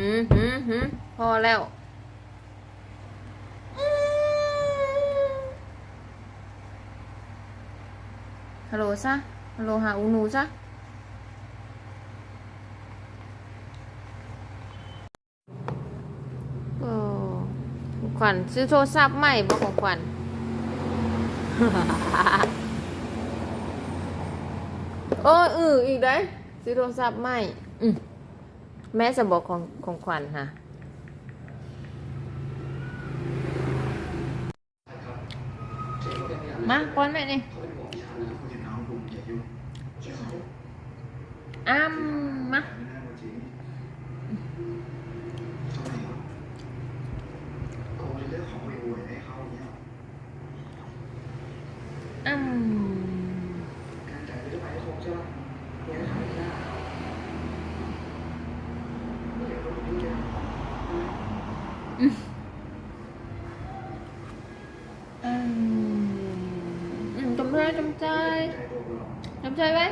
ຫື ຫື ຫື ພໍແລ້ວ. ຮາໂຫຼຊະ ຮາໂຫຼຫາອູນູຊະ. ໂອ້ ຂວັນຊື້ໂທລະສັບໃໝ່ບໍ່ຂອງຂວັນ? ໂອ້ ອື ອີກໄດ໋ ຊື້ໂທລະສັບໃໝ່. ອື ແມ່ສະບອກຂອງ ຂອງຂວັນຫາ. ມາ ປ້ອນແມ່ນີ້. ອ້ຳ ມາ. ອ້ຳ ອືມ ອືມ ຈຳໃຈ ຈຳໃຈ ຈຳໃຈໄວ້.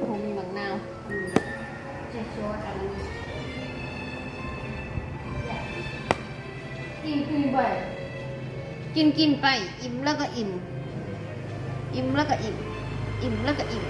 ຜົງບັກນາວ ໃສ່ຊອສອັນນັ້ນ ອີ່ມໆ ໄປ ກິນໆ ໄປ ອີ່ມແລ້ວກໍອີ່ມ ອີ່ມແລ້ວກໍອີ່ມ ອີ່ມແລ້ວກໍອີ່ມ.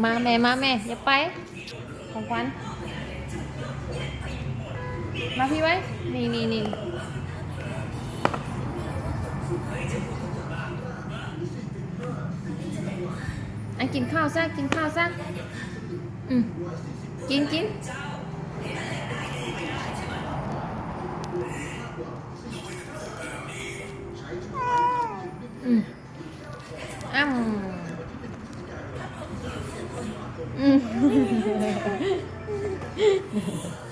ມາແມ່ ມາແມ່ ຢ່າໄປ ຂອງຂວັນ ມາພີ້ໄວ້ ນີ້ໆໆ. ອ່ະ ກິນເຂົ້າຊະ ກິນເຂົ້າຊະ. ອືມ ກິນ ກິນ ອືມ ອ້ຳ ອືມ.